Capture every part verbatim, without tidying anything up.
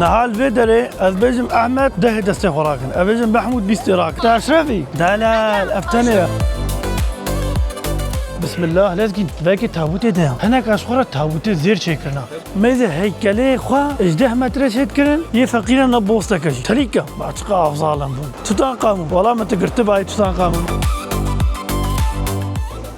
Niha li vê derê ez bêjim Ehmed dehê destê xwe rakin. Ez bêjim Mehmûd bîstê rakin. Te Eşrefî? Delal, ev tenê ye. Bismillah, lezgîn. Vekî tabûtê de ya. Hinek ez xwe re tabûtê zêr çêkirina. Mêzê heykelê xwe ji deh metre çêdikirin, yê feqîran ne bosteke jî. Telîke. Ba çiqa ev zalim bûn. Tutankamûn. Wala min tu girtibayî Tutankamûn.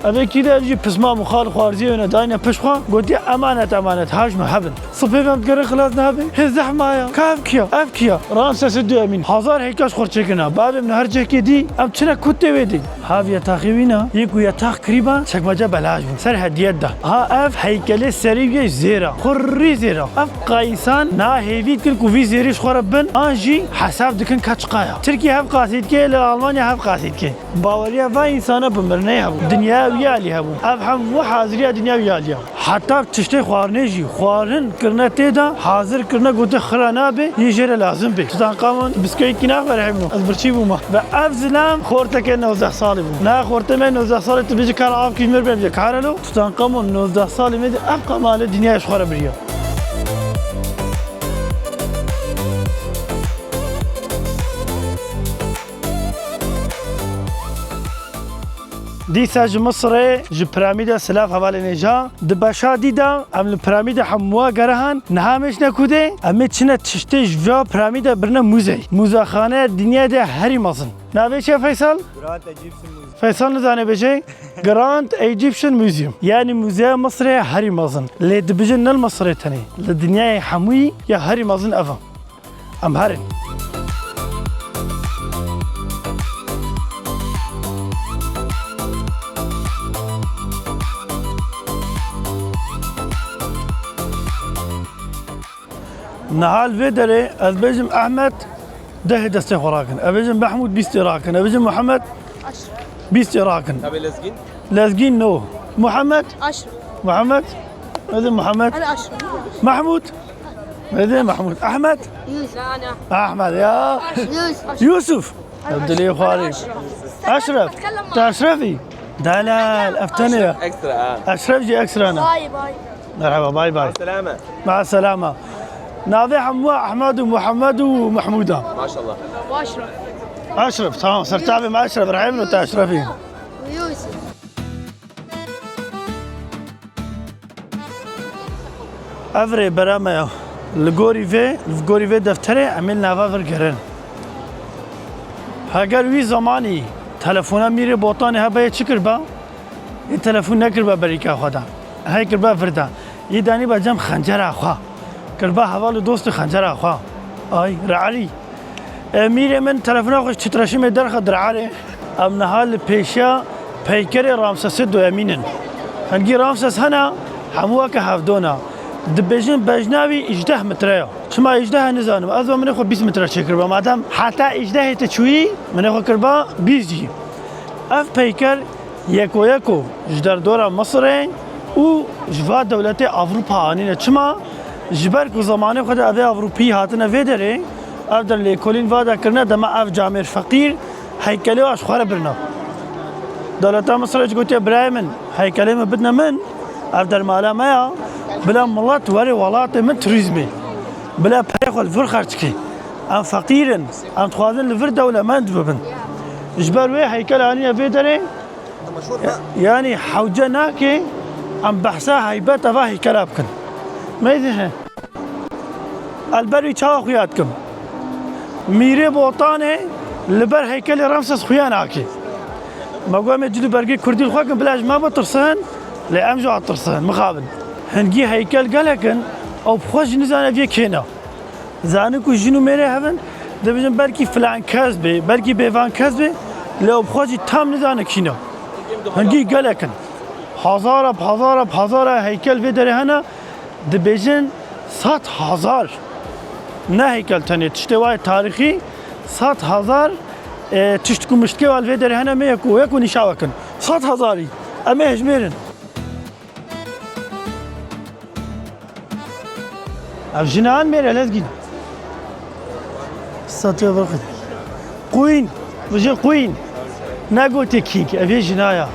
Evê kî de ev jî pisma mixal xwarziyê wêne dayne pişt xwe. Gotiye emanet emanet haj me hebin. Sipê ve em digerin xilas nabê. Hê zehma ya. Ka ev kiya? Ev kiya? Ramses Duyemîn. Hazar heykel ji xwe çêkirina. Babê min her cihekê dî. Em çine kutê wê dî. Hav yetaxê wî ne. Yê ku yetax kirîba çekmece belaş bûn. Ser hediyet da. Ha ev heykelê serî wî zêra. Xurrî zêra. Ev qayîsan na hêvî dikin ku vî zêrî ji xwe re bin. An jî hesab dikin ka çiqa ya. Tirkî hev qasî dike, li Almanya hev qasî dike. Baweriya va însana bi mirinê hebû. Dinya wî alî hebû. Ev hemû haziriya dinya wî alî ya. Heta tiştê xwarinê jî xwarin kirine tê de, hazir kirine, gote xira nabe, yê jê re lazim be. Tutankamon biskewîtkî naxwe rehîm no. Ez birçî bûma. Ve ev zilam xorteke nozdeh salî bû. Na xortê me nozdeh salî tu bêjî kar av kî mir bêje. Kar elo? Tutankamon nozdeh salî me de ev qamale dinyayê ji xwe re biriya. Dîsa ji Misirê, ji piramîda silav hevalên êja. Di beşa dî de em li piramîda hemûa gerihan, niha em ê çine kudê, em ê çine tiştê ji vê piramîda birine muzey. Muzexane dinyayê de herî mezin. Navê çi ye Feysal? Grand Egyptian Museum. Feysal nizane bêje? Grand Egyptian Museum. Yanî muzeya Misirê herî mezin. Lê dibêjin ne li Misirê tenê. Li dinyayê hemûyî ya herî mezin ev e. Em herin. Niha li vê derê ez bêjim Ehmed dehê destê xwe rakin. Ez bêjim Mehmûd bîstê rakin. Ez bêjim Muhammed bîstê rakin. Tabi lezgîn? Lezgîn no. Muhammed? Aşraf. Muhammed? Neydi Muhammed? Ana Aşraf. Mahmud? Neydi Mahmud? Ahmet? Yusuf. Ahmet ya. Yusuf. Yusuf. Dilê xwarî. Eşref. Te Eşrefî. Delal, ev tenê ya. Ekstra ha. Eşref jî ekstra ne. Bay bay. Merhaba, bay bay. Selame. Ma selama. Navê hemû Ahmed û Muhammed û Mahmud a. Maşallah. Eşref. Eşref, tamam. Sertabê me Eşref. Rehîm no te Eşrefî. Yusuf. Ev rêbera me ya. Li gorî vê, li gorî vê defterê em ê li nava vir gerin. Heger wî zemanî telefona Mîrê Botanê hebe yê çi kirba? Yê telefon nekirba berîka xwe de. Hey kirba vir de. Yê danîba cem xencera xwe. Kirba heval û dostê xencera xwe. Ay, re'erî. E, mîrê min telefona xwe ji titreşimê derxe dire'erê. Em niha li pêşiya peykerê Ramsesê duyemîn in. Hingî Ramses hene, hemû weke hevdona. Dibêjin bejna wî îjdeh metre ya. Çima îjdeh e nizanim. Ez ve minê xwe bîst metre çêkirba. Madem heta îjdehê te çûyî, minê xwe kirba bîst jî. Ev peyker yeko yeko ji derdora Misirê û ji va dewletê Ewropa anîne. Çima? Ji ber ku zemanê xwe de evê Ewropî hatine vê derê, ev der lêkolîn va de kirine, dema ev camêr feqîr heykelê wa ji xwe re birine. Dewleta Misirê jî gotiye, birayê min, heykelê min bidine min, ev der mala me ya, bila milet were welatê min turîzmê. Bila perê xwe li vir xerc ke. Em feqîr in, em dixwazin li vir dewlemend bibin. Ji ber wê heykel anîne vê derê, yanî hewce nake em behsa heybeta va heykela bikin. Meydihe. El ber wî çawa xuya dikim? Mîrê Botanê li ber heykelê Ramses xuya nake. Me got, em ê cil û bergê kurdî li xwe kin, bila ji me bitirsin, lê em ji wan tirsin, mixabin. Hingî heykel gelek in, ew bi xwe jî nizane vê kê ne. Zanin ku jin û mêrê hev in, dibêjin belkî filan kes bê, belkî bêvan kes bê, lê ew bi xwe jî tam nizane kî ne. Hingî gelek in. Hazara bi hazara bi hazara heykel vê derê hene, dibêjin sed hazar. Ne heykel tenê, tiştê wayê tarîxî, sed hazar, e, tişt ku miştkê wa li vê derê hene, me yek û yek û nîşa we kin. Sed hazarî. Em ê hejmêrin. Ev jina an mêre lezgîn. Statue of Queen. Vije Queen. Negotê king. Ev yê jina ya.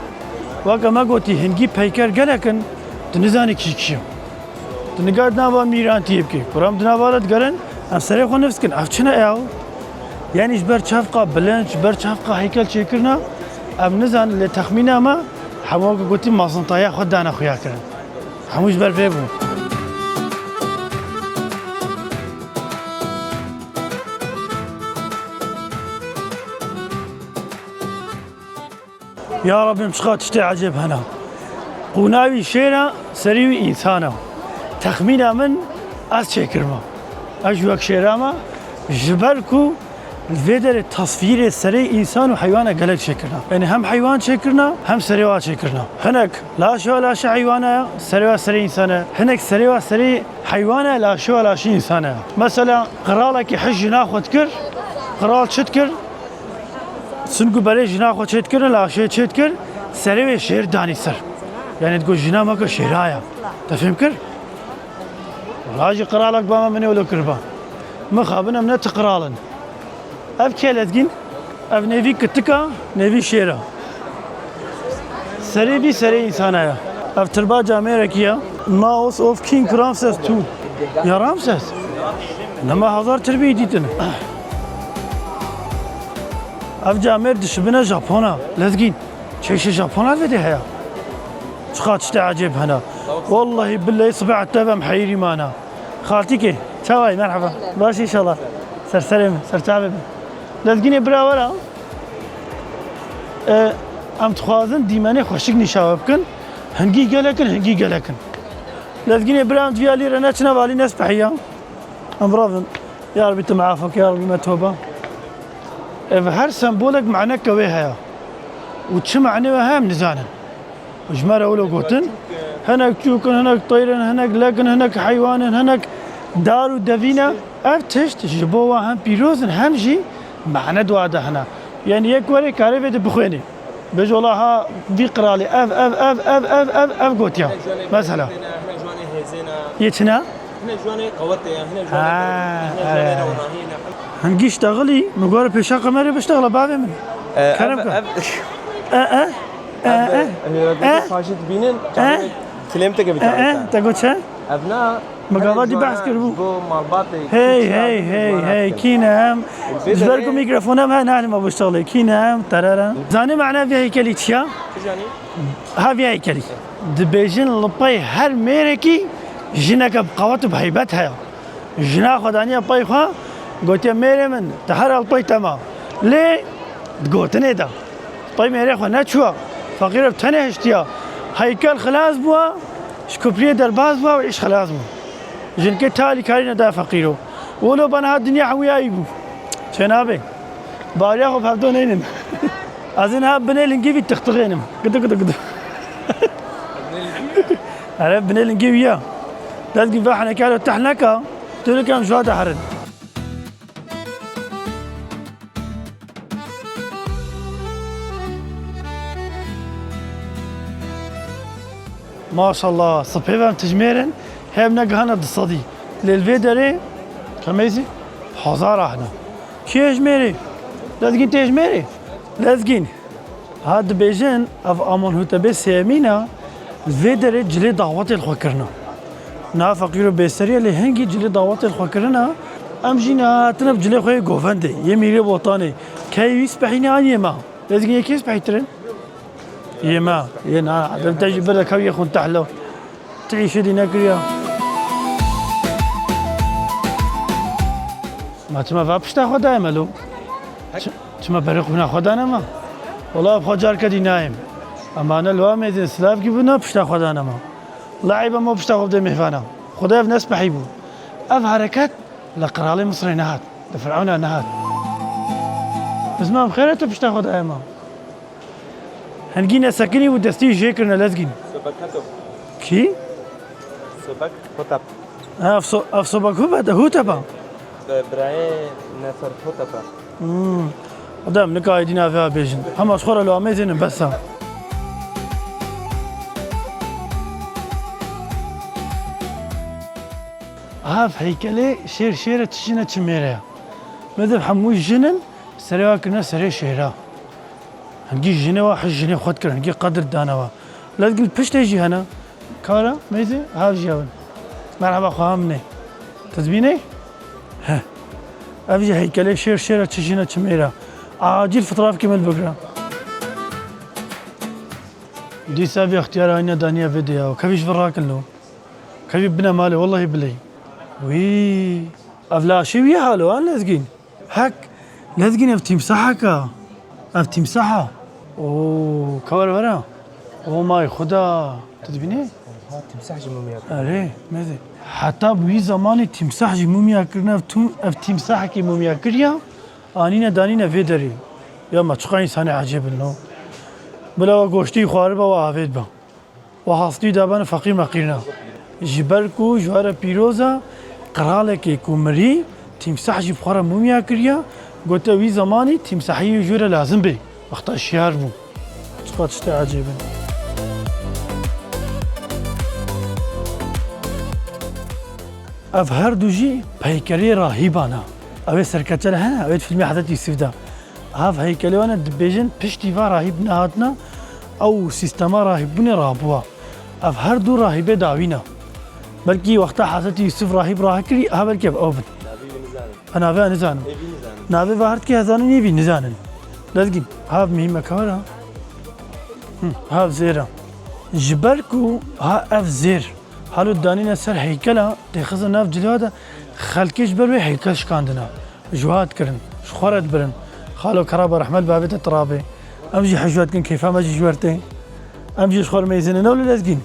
Weke me gotî hingî peyker gelek in. Tu nizanî kî kî ye. Tu nigar di nava mîrantiyê bikî. Kuram di nava re digerin. Em serê xwe nifs kin, ev çi ne ew? Yanî ji ber çavka bilind, ji ber çavka heykel çêkirina, em nizanin, lê texmîna me hemû weke gotî mazintahiya xwe dane xuya kirin. Hemû ji ber vê bû. Ya Rabbim, çiqa tiştê ecêb hene. Qûna wî şêr e, serê wî însan e. Texmîna min ez çêkirime. Ez ji wek şêra me, ji ber ku li vê derê tesvîrê serê însan û heywana gelek çêkirine. Yanî hem heywan çêkirine, hem serê wa çêkirine. Hinek laşê wa laşê heywana ye, serê wa serê însan e. Hinek serê wa serê heywana ye, laşê wa laşê însan e. Mesela qiralekî hij jina xwe dikir, qiral çi dikir? Çinku berê jina xwe çêdikir, laşê çêdikir, serê wê şêr danî ser. Yanî digot, jina me ke şêra ye. Te fêm kir? Wala jî qiralek ba me min ê wilo kiriba. Mixabin em ne ti qiral in. Ev kê Lezgîn? Ev nêvî kitika, nêvî şêra. Serê vî serê însana ye. Ev tirba camêrekî ye. Naos of King Ramses two. Ya Ramses? Nema hezar tirbî dîtin. Ev camêr dişibine Japona. Lezgîn. Çeşê Japona vê de heye. Çiqa tiştê ecêb hene. Wallahî billehî sibê ete ve em heyirî mana. Xaltîkê, çawa yî? Merhaba. Baş inşallah. Ser serê min, ser çavê min. Lezgînê bira were. E, em dixwazin dîmenê xweşik nîşa we bikin. Hingî gelek in, hingî gelek in. Lezgînê bira em di vî alî re neçine, valî nespehiya. Em biravin. Ya Rabbî tu meaf ke, ya Rabbî me toba. Ev her sembolek maneke wê heye. Û çi mane wê heye em nizanin. Ji me re wilo gotin, hinek çûk in, hinek teyr in, hinek lek in, hinek heywan in, hinek dar û devî ne. Ev tişt ji bo wan hem pîroz in, hem jî mane di wan de hene. Yanî yek were karê vê de bixwênê. Bêje wela ha vî qiralê ev, ev, ev gotiya. Mesela. Hinek ji wan ê hêzê ne. Yê çi ne? Hinek ji wan ê qewetê ye, hinek ji wan ê Ha, qewetê ye, hinek ji wan ê e. rewnahî ne. Hingî ştexilî, min gor pêşa qemerê biştexile bavê min. E, Kerem ev, ke. ev, E, e. E, ev, e, e, e, e. Faşî dibînin, E? çavê kilêm teke E, e, bîtare. Te got çi? Ev na, Mi gava dî behs kiribû. Bo malbatê. Hey, hey, hey, hey, kî ne em? Ji ber ku mîkrofona me nahêlime biştexilê. Kî ne em? Terere. Zanî mana vê heykelî çi ya? Çi zanî? Ha vê heykelî. Dibêjin li pey her mêrekî jineke bi qewet û bi heybet heye. Jina xwe daniye pey xwe, gotiye, mêrê min, te her al pey te ma. Lê di gotinê de, pey mêrê xwe neçûya. Feqîro bi tenê hiştiya. Heykel xilas bûya, ji kupriyê derbas bûya û îş xilas bû. Jinkê ta alîkarî neda feqîro. Wilo bana ha dinya hemû ya wî bû. Çênabe. Bariya xwe bi hevdo neynin. Ez ê niha binê lingî vî tixtixênim. Gidu, gidu, gidu. Ere binê lingê wî ya. Lezgî ve henekalo tehneka, tu nikem ji wa de herin. Maşallah, sipê ve em tijmêr in, hem negihana du sedî. Lê li vê derê, kemeyzî, hezar ahna. Kê ji mêrê? Lezgîn tê ji mêrê? Lezgîn. Ha dibêjin, ev Amonhotepê sêyemîn e, li vê derê cilê dawetê li xwe kirine. Niha feqîr û bêserî ye, lê hingî cilê dawetê li xwe kirine. Em jî niha hatine bi cilê xwe yê govendê, yê Mîrê Botanê. Keyê wî spehî ne an yê me? Lezgîn yê kê spehîtir in? Yê me, yê na, ev te jî bir de kev yê xwe tehlo. Tu îşê dî nekiriya. Ma çima va pişta xwe dayê me lo? Çi-, çima berê xwîna xwe dane me? Wela bi xwe carke dî nayêm. Em ane li wa mêzên silavkî bû, ne pişta xwe dane me. Wela eyb e me pişta xwe bidê mêvana. Xwedê ev nespehî bû. Ev hereket li qiralê Misirê nehat, li Firewna nehat. Biz me em xêr e tu pişta xwe dayê me. Hingî nesekinî û destî jê kirine Lezgîn. Sobek Heto. Kî? Sobek Hotep. Ha, ev so-, ev Sobek Hubet, Hutep e. Bi-, birayê Nefer Hotep e. Hmm. Adam nika êdî navê bêjin. Hema ji xwe re li amêzênin bes e. Ev heykelê şêr şêr e, çi jin e, çi mêr e. Medib hemû jin in, serê wa kirine serê şêra. Hingî jinê wa, hij jinê xwe dikir, hingî qedir dane wa. Lezgîn piştê jî hene. Kara, meyzê, hav jî hev in. Merheba, xweha min ê. Tu dibînî? Heh. Ev jî heykelê şêr şêr e, çi jin e, çi mêr e. Acîl fotografkê min bigire. Dîsa vê extiyara ayna daniye vê diya. Kevî ji vir rakilno. Kevî bine malê, wellahî bileyî. Wî. Ev laşê wî halo, ha Lezgîn? Hek, Lezgîn ev tîmsahek e. Ev tîmsah e. Oo, ka were were. O may Xuda. Tu dibînî? Ha, timsah jî mumya kir. Erê, mezê. Heta bi wî zamanî tîmsah jî mumya kirine, ev tû-, ev tîmsahekî mumya kiriya, anîne danîne vê derê. Ya ma çiqa însanê ecêb in no. Bila we goştî xwariba, we avêt ba. Û hastî dabane feqîr meqîrina. Ji ber ku ji we re pîroz e, qiralekê ku mirî, tîmsah jî bi xwe re mumya kiriya, gote wî zemanî tîmsahiyê ji we re lazim bê. Wexta şiyar bû. Çiqa tiştê ecêb in. Ev her du jî peykerê rahîban e. Ew ê serkeçe re hene, ew ê di fîlmê Hezretî Yusuf de. Ev heykelê wan e, dibêjin piştî va rahîb nehatina, ew sîstema rahîbbûnê rabûwa. Ev her du rahîbê dawî ne. Belkî wexta Hezretî Yusuf rahîb rahekirî, ha belkî ev ew bin. Navê wî nizanim. Ha, navê wî nizanim. Ê vî nizanim. Navê va her tikê hezanin yê vî nizanin. Lezgîn, ha ev mihîmeke were. Hı, ha ev zêr e. Ji ber ku ha ev zêr, halo danîne ser heykela, têxizin nav cilêwa de, xelkê ji ber wê heykel şikandine. Ji we dikirin, ji xwe re dibirin. Xalo keraba rehmet bavê te tirabê. Em jî hejwe dikin, keyfa me jî ji we re tê. Em jî ji xwe re meyzînin. Ne wilo Lezgîn?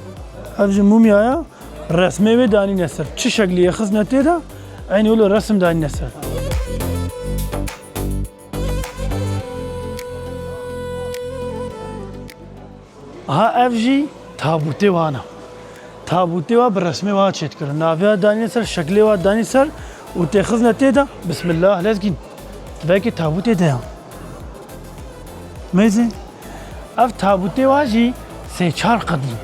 Ev jî mumya ya, resmê wê danîne ser. Çi şeklî yê xistine tê de, eynî wilo resim danîne ser. Ha ev jî tabûtê wan e. Tabûtê wa bi resmê wa çêdikirin. Navê wa danîne ser, şeklê wa danî ser û têxizne tê de, Bismillah, Lezgîn. Divekê tabûtê de ya. Meyzê. Ev tabûtê wa jî sê çar qedî.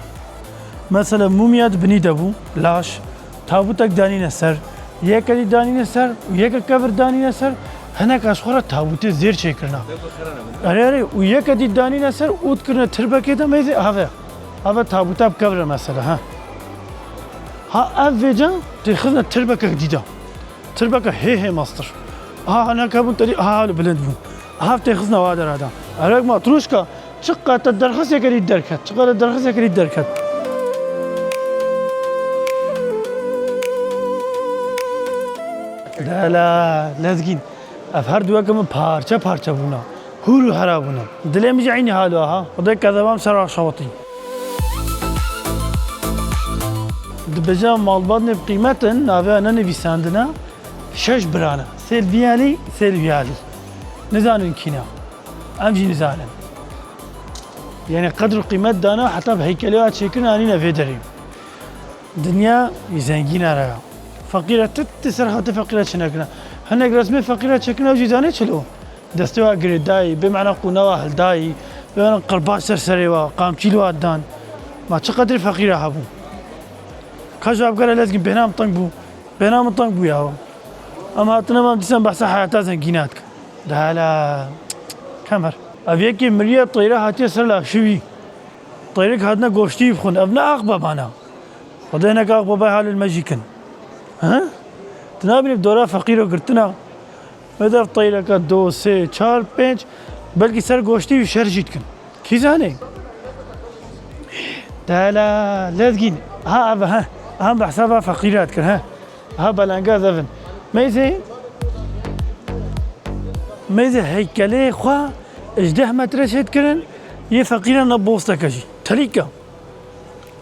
Mesela mumya di binî de bû, laş. Tabûtek danîne ser, yeke dî danîne ser û yeke kevir danîne ser, hineka ji xwe re tabûtê zêr çêkirina. Erê, erê, û yeke dî danîne ser û dikirine tirbekê de meyzê have. Have tabûta bi kevir e mesela, ha. Ha ev vêca têxizine tirbekek dî de. Tirbeke hê hê mestir. Ha hineka bûn terî, ha bilind bûn. Ha têxizine wa dera de. Erek matrûşka, Çiqas te derxist yekê dî derket, çiqas te derxist yekê dî derket. Dela, Lezgîn, ev her du yekê min parçe parçe bûne, hûr û hera bûne. Dilê min jî eynî hal e ha, Xwedê kezeba min ser aşawitî. Dibêje malbatnê bi qîmet in, navê wan nenivîsandine, şeş bira ne. Sê li vî alî, sê li vî alî. Nizanin kî ne. Em jî nizanin. Yanî qedr û qîmet dane, heta bi heykelê wa çêkirin anîne vê derê. Dinya zengîna re ya. Feqîre tu, tu ser xatir feqîre çi nekirine. Hinek resmê feqîre çêkirine, ew jî zanê çilo. Destê wa girêdayî, bê mena qûna wa hildayî, bê mena qirbaç ser serê wa, qamçî li wa dan. Ma çi qedrê feqîre hebû? Ka ji wa bigere Lezgîn bêhna min teng bû. Bêhna min teng bû ya. Em hatine, em dîsan behsa heyata zengîna dikin. Dela. Kemer. Ev yekê miriye, teyre hatiye ser laşê wî. Teyrik hatine goştî bixwin. Ev ne axbabana. Xwedê neke axbabayê halê me jî kin. He? Tu nabînî dora feqîro girtina. Mede ev teyreke do, sê, çar, pênc, belkî ser goştî wî şer jî dikin. Kî zanê? Dela, Lezgîn. Ha, ev, he. Em behsa va feqîra dikin, he. Ha, belengaz ev in. Meyzê, meyzê heykelê xwe ji deh metre çêdikirin, yê feqîra ne bosteke jî. Telîka.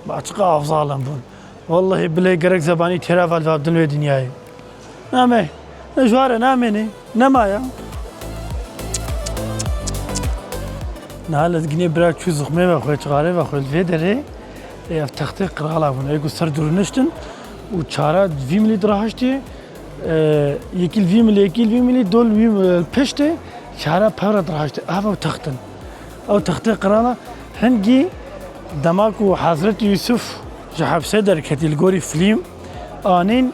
Ba çiqa afzal em bûn. Wellehî bilê gerek zebanî têra velvabdin wê dinyayê. Name, ne ji wa re namêne, nemaye. Niha Lezgînê bira çû zixmê ve xwe, çixarê ve xwe li vê derê, ê, ev textê qirala bûn. Ê ku ser dirûniştin û çara vî milî dirahiştê, ê, yekî li vî milî, yekî li vî milî, dol wî, ê, piştê çara pevre dirahiştê. Ev ew textin. Ew textê qirala hingî dema ku Hezretî Yusuf ji hepsê derketî li gorî filîm anîn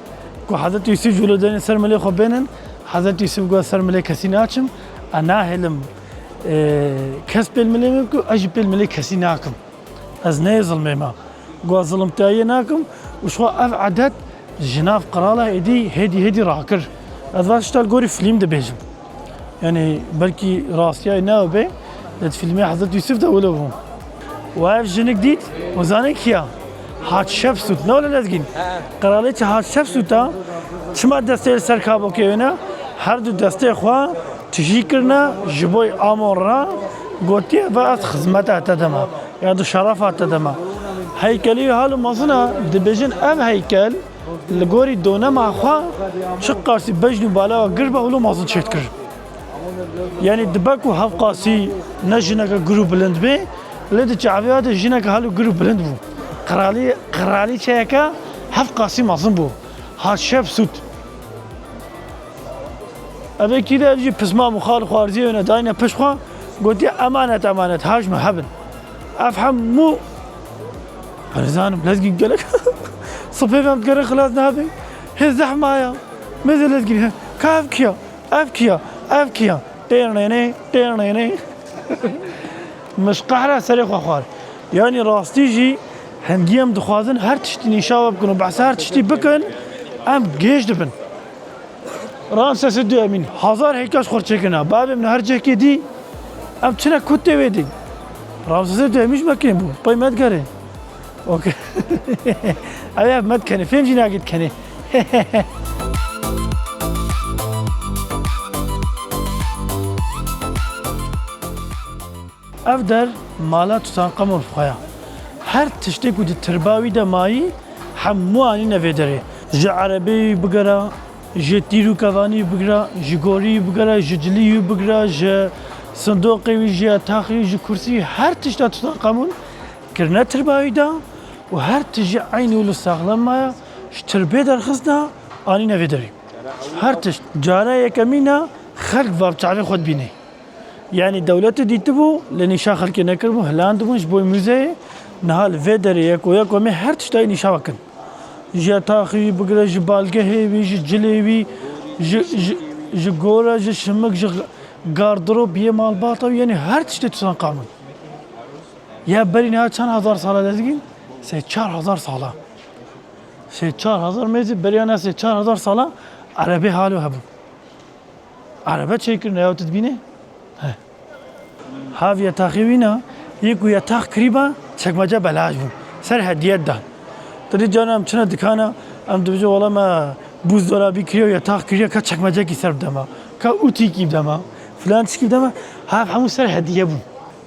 ku Hezretî Yusuf ji wilo derên ser milê xwe bênin, Hezretî Yusuf got, ser milê kesî naçim, ez nahêlim, e, kes pêl milê min bikim, ez jî pêl milê kesî nakim. Ez neyê zilmê me. Got, zilimtiyayê nakim û ji xwe ev edet ji nav qirala êdî hêdî hêdî rakir. Ez van tişta li gorî fîlm dibêjim. Yanî belkî rastiyayê ne be, lê di fîlmê Hezret Yûsif de wilo bû. Û ev jinik dît û zanî kiya? Hatşepsût. Ne wilo Lezgîn? Qiralîçe Hatşepsûta çima destê li ser kabokê wêne? Her du destê xwe tijî kirine ji bo Amon re, gotiye, ve ez xizmeta te dema, ya du şerefa te dema. Heykelî hal û mezin e, dibêjin ev heykel li gorî donema xwe çi qasî bejn û balawa gir be, wilo mezin çêdikir. Yanî dibe ku hevqasî ne jineke gir û bilind bê, lê di çavê de jineke hal û gir û bilind bû. Qiralî, qiralîçeyeke hevqasî mezin bû. Hatşepsût. Ev ê kî de, ev jî pisma mixal xwarziyê wêne dayne pişt xwe, gotiye, emanet, emanet, haj me hebin. Ev hemû, ez nizanim, Lezgî gelek sipê ve em digerin xilas nabe. Hê zehma ya. Mêze Lezgî, he. Ka ev kiya? Ev kiya? Ev kiya? Têrnênê, têrnênê. Min ji qehra serê xwe xwar. Yanî rastî jî hingî em dixwazin her tiştî nîşa we bikin û behsa her tiştî bikin, em gêj dibin. Ramsesê duyemîn, hezar heykel ji xwe çêkirina. Bavê min her cihekê dî, em çine kutê wê dî. Ramsesê duyemîn ji me kêm bû. Pey me digerê. Okey. Ev, ev me dikenê. Fêm jî nagê dikenê. Ev der mala Tutankamon xwe ya. Her tiştê ku di tirba wî de mayî, hemû anîne vê derê. Ji erebeyê wî bigera, ji tîr û kevanî wî bigera, ji gorî wî bigera, ji cilî wî bigera, ji sindoqê wî, ji yataxê wî, ji kursî wî, her tişta Tutankamon kirine tirba wî de û her tişt jî eynî wilo saxlem maye, ji tirbê derxistina, anîne vê derê. Her tişt. Cara yekemîn e xelk va bi çavê xwe dibîne. Yanî dewletê dîtibû, lê nîşa xelkê nekiribû, hilandibûn ji bo müzeyê. Niha li vê derê yeko yeko me her tiştayê nîşa vekin. Ji yataxê wî bigire, ji balgehê wî, ji cilê wî, ji, ji, ji gora, ji şimik, ji gardirop yê malbata wî, yanî her tiştê Tutankamon. Ya berî niha çend hezar sala Lezgîn? Sê çar hezar sala. Sê çar hezar mêzî beriya ne sê çar hezar sala erebê halo hebû. Erebe çêkirine ya tu dibînê? He. Hav yataxê wî ne, yê ku yatax kirîba, çekmece belaş bû. Ser hediyet dan. Tedî cana em çine dikana, em dibêje wala me buzdolabî kiriye û yatax kiriye, ka çekmecekî ser bidema, ka utîkî bidema, filan tişkî bidema, hav hemû ser hediye bû.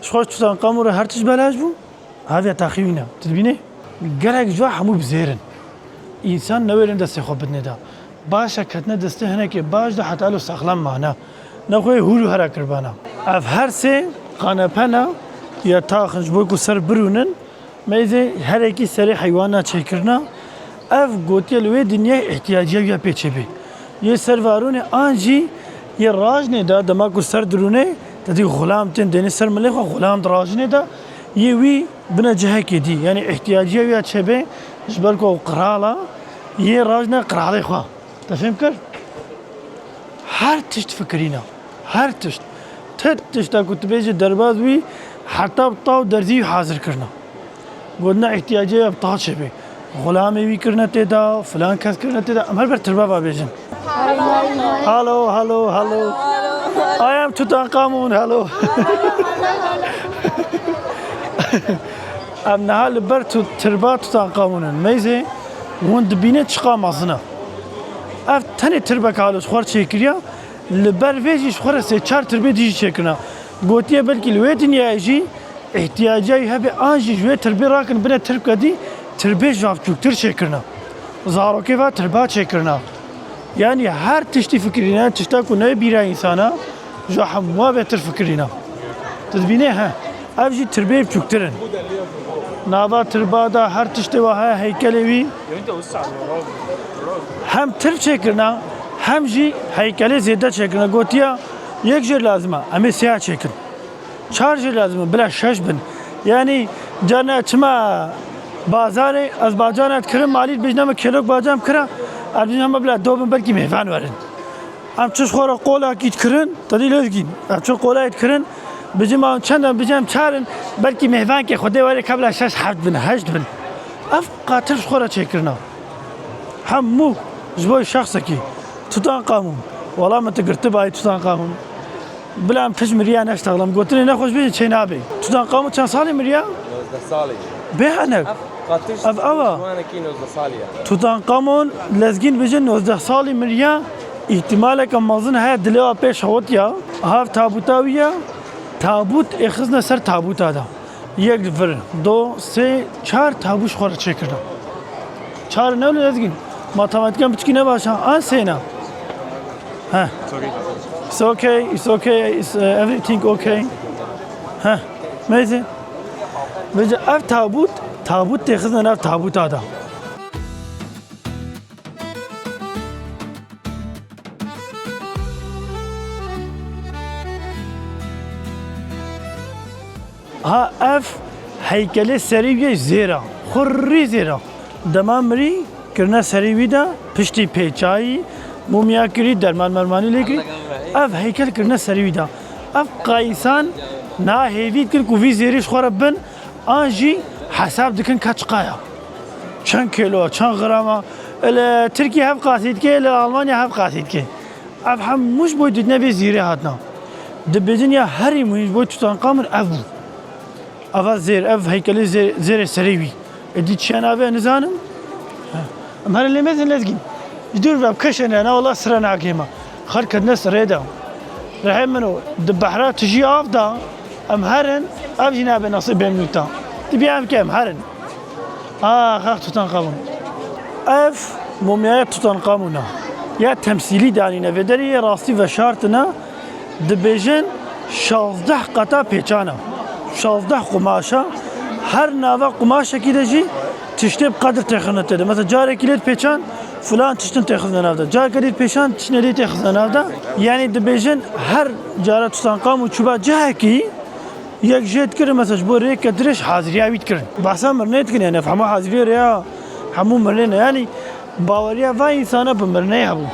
Ji xwe Tutankamon re her tişt belaş bû. Hav yataxê wî ne. Tu dibînî? Gelek ji hemû bi zêr in. Însan newêrin destê xwe bidinê de. Baş e ketine destê hinekê baş de heta lo saxlem mane. Nexwe hûr û hera kirbana. Ev her sê kanepe ne, yatax in ji bo ku ser birûnin, meyzê herekî serê heywana çêkirina. Ev gotiye li wê dinyayê îhtiyacîya wî ya pê çêbê. Yê ser varûnê an jî yê rajnê de dema ku ser dirûnê, te dî xulam tên dênê ser milê xwe, xulam di rajinê de yê wî bine cihekê dî. Yanî îhtiyacîya wî ya çêbê, ji ber ku ew qral e, yê rajne qralê xwe. Te fêm kir? Her tişt fikirîna. Her tişt. Ti tişta ku tu bêjî derbaz wî, heta bi taw derzî wî hazir kirina. Gotina îhtiyacê ya bi taw çêbê. Xulamê wî kirine tê de, filan kes kirine tê de. Em her ber tirba va bêjin. Halo, halo, halo. I am Tutankhamun, halo. Em niha li ber tu, tirba Tutankhamun in. Meyzê hûn dibînin çiqa mezin e. Ev tenê tirbek halo ji xwe re çêkiriya. Li ber vê jî ji xwe re sê çar tirbê dî jî çêkirina. Gotiye belkî li wê dinyayê jî îhtiyacê wî hebe an jî ji wê tirbê rakin bine tirbke dî, tirbê ji va biçûktir çêkirina. Zarokê va tirba çêkirina. Yanî her tiştî fikirîne, tişta ku ne bîra însana, ji hemû bêtir fikirîne. Tu dibînê he. Ev jî tirbê biçûktir in. Nava tirba de her tiştê wa heye heykelê wî. Hem tirb çêkirina, hem jî heykelê zêde çêkirina. Gotiya, yek jê lazim e, em ê sêya çêkin. Çar jê lazim e, bila şeş bin. Yanî, carna çima bazarê, ez bacana dikirim, malî dibêjin me kêlok bacan bikira, ez dibêjim hema bila do bin, belkî mêvan werin. Em çi ji xwe re qolakî dikirin, te dî lê dikîn. Em çi qolayê dikirin, bijim em çend in, bijim em çar in, belkî mêvankê Xwedê were ka bila şeş heft bin, heşt bin. Ev qatir ji xwe re çêkirina. Hemû ji bo şexsekî. Tutankhamun. Wala min tu girtibayî Tutankamun. Bila em pişt miriya neştexlim. Gotinê nexweş bêjin çê nabê. Tutankamun çend salî miriya? Nozdeh salî. Bê henek. Ev qatiş Ev ev a. Ji wanekî nozdeh salî ye. Tutankamun lezgîn bêjin nozdeh salî miriya. Îhtimaleke mezin heye dilê wa pêş hewitiya. Hev tabuta wî ye. Tabût ê xistine ser tabûta de. Yek, vir, do, sê, çar tabû ji xwe re çêkirine. Çar ne wilo lezgîn. Matematîka min piçkî ne baş e. An sê ne. Heh. It's okay. It's okay. It's okay. It's, uh, everything okay. Heh. Amazing. Vêce ev tabût, tabût tê xizin ev tabûta da. Ha ev heykelê serî wî zêr e. Xurrî zêr e. Dema mirî kirine serî wî de piştî pêçayî, mûmya kirî, derman mermanî lê kirî. Ev heykel kirine serî wî de. Ev qayîsan niha hêvî dikin ku vî zêrî ji xwe re bin, an jî hesab dikin ka çiqa ye. Çend kîlo, çend grama. Li Tirkiyê hev qasî dike, li Almanya hev qasî dike. Ev hemû ji bo didine vê zêrê hatina. Dibêjin ya herî muhîm ji bo Tutankamun ev bû. Eva zêr, ev heykelê zê-, zêrê serê wî. Êdî çiya navê nizanim. Em herin lê mezin lezgîn. Ji dûr ve em keşên hene, wela sire nakême. Xelk ketine sirê de. Rehê min o, di behra tijî av da, em herin, ev jî nabe nasîbê min nûta. Dibî em ke em herin. Ax, ax, Tutankamun. Ev mumyaya Tutankamun e. Ya temsîlî danîne vê derê, yê rastî veşartine. Dibêjin şazdeh qata pêçan e. Şazdeh qumaş e. Her nava qumaşekî de jî tiştê bi qedir têxine tê de. Mesela carekî lê dipêçan filan tiştin têxizine nav de. Carekî lê dipêçan tiştê lê têxizine nav de. Yanî dibêjin her cara Tutankamun çûba cihekî, yek jê dikirin, mesela ji bo rêke dirêj haziriya wî dikirin. Behsa mirinê dikin, yani ev hemû haziriya rêya, hemû mirinê ne. Yani baweriya va însana bi mirinê hebû.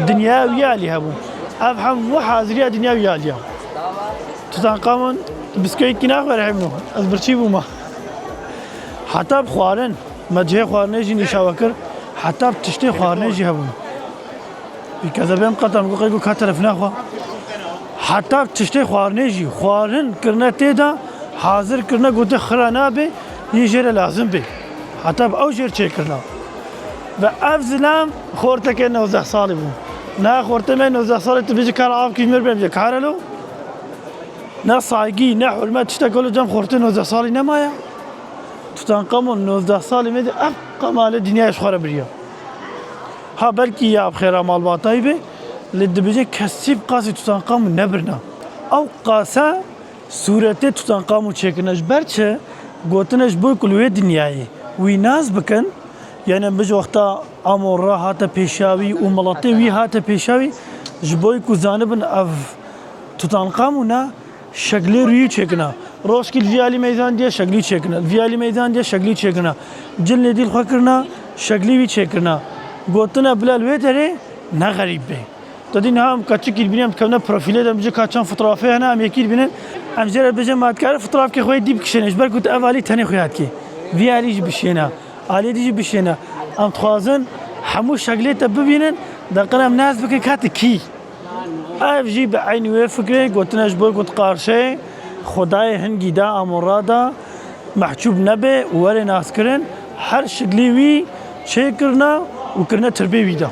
Dinya wî alî hebû. Ev hemû haziriya dinya wî alî ya. Tutankamun biskewîtkî naxwere hemû. Ez birçî bûma. Heta bi xwarin, me cihê xwarinê jî nîşa we kir. Heta bi tiştê xwarinê jî hebû. Wî kezebê min qet em got qey got ka terefîna xwe. Heta tiştê xwarinê jî, xwarin kirine tê de, hazir kirine, gote xira nabe, yê jê re lazim be. Heta bi ew jêr çêkirina. Ve ev zilam xorteke nozdeh salî bû. Na xortê me nozdeh salî tu bêjî kar av kî mir bê bêje kar elo. Ne saygî, ne hurmet, tiştek elo cem xortê nozdeh salî nemaye. Tutankamun nozdeh salî me de ev qemalê dinyayê ji xwe re biriya. Ha belkî ya bi xêra malbatayî be, lê dibêje kesî bi qasî Tutankamun nebirina. Ew qase sûretê Tutankamun çêkirine. Ji ber çi? Gotine ji bo ku li wê dinyayê wî nas bikin, yani em bijî wexta Amon Ra hate pêşiya wî û miletê wî hate pêşiya wî, ji bo ku zanibin ev Tutankamun e, şeklê rûyî çêkirina. Roşkî li vî alî meydan diye şeklî çêkirina. Li vî alî meydan diye şeklî çêkirina. Cilnê dîl xwe kirina, şeklî wî çêkirina. Gotine bila li wê derê ne xerîb be. Tu dî niha em keçikî dibînin, em dikevine profîlê de, em ji ka çend fotoğrafê hene, em yekî dibînin. Em jê re bêjin, ma dikare fotoğrafkê xwe yê dî bikişêne, ji ber ku tu ev alî tenê xuya dikê. Vî alî jî bişêne. Alî dî jî bişêne. Em dixwazin hemû şeklê te bibînin, deqin em nas bikin ka tu kî. Ev jî bi eynî wê fikrê gotine ji bo ku di qarşê Xwedayê hingî de, Amon Ra de mehcûb nebe û were naskirin, her şiklî wî çêkirine û kirine tirbê wî de.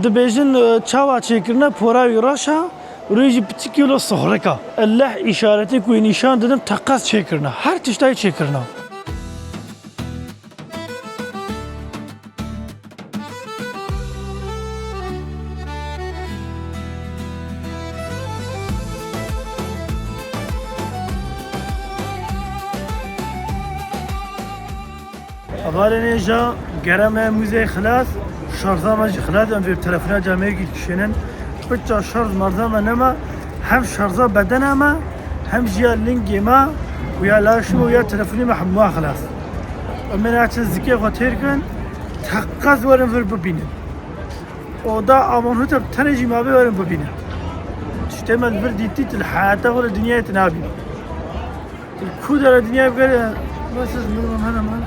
Dibêjin, e, çawa çêkirine, pora wî reş e, rûyê jî piçikî wilo sohrik e. Elleh îşaretê ku wî nîşan didin, teqez çêkirine. Her tiştayê çêkirine. Hevalên êja, gere me muzeyê xilas, şarja me jî xilas, em vê telefona camêrkî dikişênin. Piça şarj merza me nema, hem şarja bedena me, hem jî ya lingê me û ya laşê me û ya telefonê me hemû xilas. Em ê naçin zikê xwe têr kin, teqez werin vir bibînin. Oda Amon Hutep tenê jî mabe werin bibînin. Tiştê me li vir dîtî tu li heyata xwe li dinyayê tu nabînî. Tu li ku dera dinyayê bigere, bes ez mirim em hene mal.